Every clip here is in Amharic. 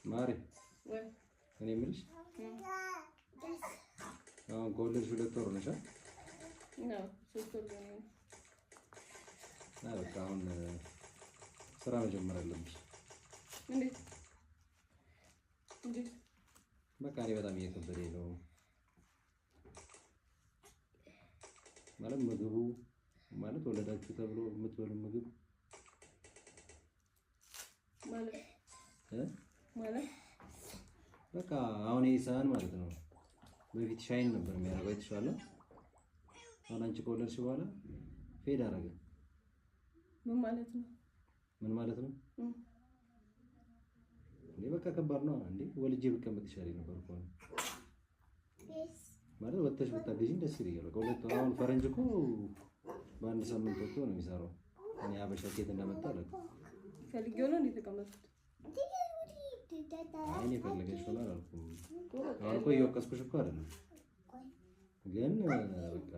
ማሪ፣ እኔ የምልሽ አሁን ከወለድሽ 2 ወር ሆነሻል? 3 ወር ነው። በቃ አሁን ስራ መጀመር አለብሽ። እንዴት እንዴት? በቃ እኔ በጣም እየከበደኝ ነው። ማለት ምግቡ፣ ማለት ወለዳችሁ ተብሎ የምትበሉ ምግብ ማለት ማለት በቃ አሁን ይሄ ሳህን ማለት ነው በፊት shine ነበር የሚያደርገው፣ አይተሽዋል። አሁን አንቺ ከወለድሽ በኋላ fade አደረገ። ምን ማለት ነው? ምን ማለት ነው እንዴ? በቃ ከባድ ነው እንዴ። ወልጄ ብቀመጥ ይሻለኝ ነበር እኮ። ማለት ወጥተሽ ብታገዢኝ ደስ ይለኛል። በቃ ሁለት አሁን ፈረንጅ እኮ በአንድ ሳምንት ወጥቶ ነው የሚሰራው። እኔ ሀበሻ ኬት እንደመጣ አላውቅም። ፈልጌው ነው እንዴ የተቀመጥኩት? አይ እኔ ፈለገሽ ሆነ አላልኩም። አሁን እኮ እየወቀስኩሽ እኮ አይደለም፣ ግን በቃ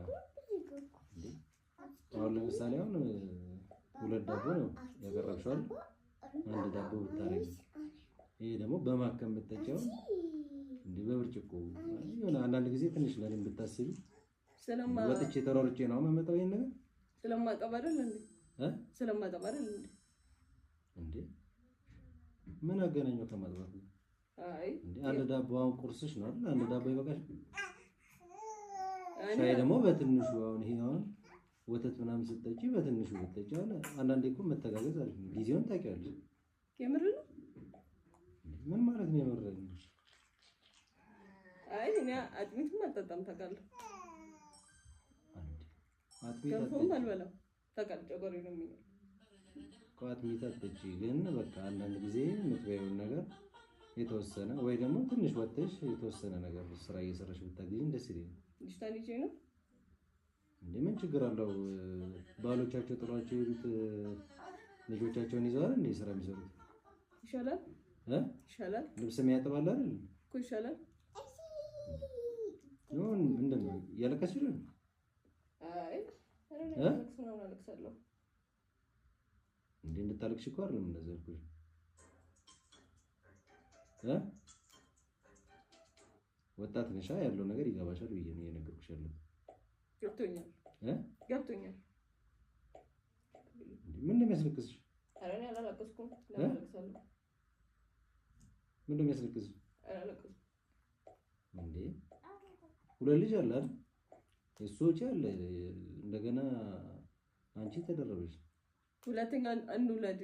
አሁን ለምሳሌ አሁን ሁለት ዳቦ ነው ያቀረብሽው አይደል? አንድ ዳቦ ብታረጊ፣ ይሄ ደግሞ በማከም ብትጠጪው እንዴ በብርጭቆ የሆነ አንዳንድ ጊዜ ትንሽ ለኔም ብታስቢ። ወጥቼ ተሯሩጬ ነው የምመጣው ይሄን ነገር። ስለማጠብ አይደል እንዴ? ስለማጠብ አይደል እንዴ? እንዴ ምን አገናኘው ከማጥባት? አይ እንዴ አንድ ዳቦ አሁን ቁርስሽ ነው አይደል? አንድ ዳቦ ይበቃሽ። ሻይ ደግሞ በትንሹ፣ አሁን ይሄ አሁን ወተት ምናምን ስትጠጪ በትንሹ ብትጠጪ፣ አሁን አንዳንዴ እኮ መተጋገዝ አሪፍ ነው። ጊዜውን ታውቂዋለሽ። የምር ነው? ምን ማለት ነው የምር ነው? አይ እኔ አጥሚትም አልጠጣም ታውቃለህ። አጥሚት ገንፎም አልበላም ታውቃለህ። ጨጓራዬ ነው የሚሆነው። እኮ አጥሚት አትጠጪ፣ ግን በቃ አንዳንድ ጊዜ የምትበይውን ነገር የተወሰነ ወይ ደግሞ ትንሽ ወጥተሽ የተወሰነ ነገር ስራ እየሰራሽ ብታገዢኝ ደስ ይለኛል። ልጅቷን ይዤ ነው። እንዴ ምን ችግር አለው? ባሎቻቸው ጥሏቸው የሄዱት ልጆቻቸውን ይዘዋል እንዴ ስራ የሚሰሩት? ይሻላል ይሻላል። ልብስ የሚያጥባል አይደል እኮ ይሻላል። ይሁን ምንድን ነው እያለቀስሽ ነው? አይ ምናምን አለቅሳለሁ። እንዴ እንድታለቅሽ እኮ አይደለም እንደዛ ያልኩሽ። ወጣት ነሻ፣ ያለው ነገር ይገባሻል ብዬ ነው እየነገርኩሽ ያለሁት። ገብቶኛል ገብቶኛል። ምን ነው የሚያስለቅስሽ? ኧረ እኔ አላለቀስኩም። ለምን አለቅሳለሁ? ምን ነው የሚያስለቅስሽ? አላለቀስኩም። እንዴ ሁለት ልጅ አለ አይደል? የእሱ ወጪ አለ፣ እንደገና አንቺ ተደረበሽ። ሁለተኛ እንውለድ።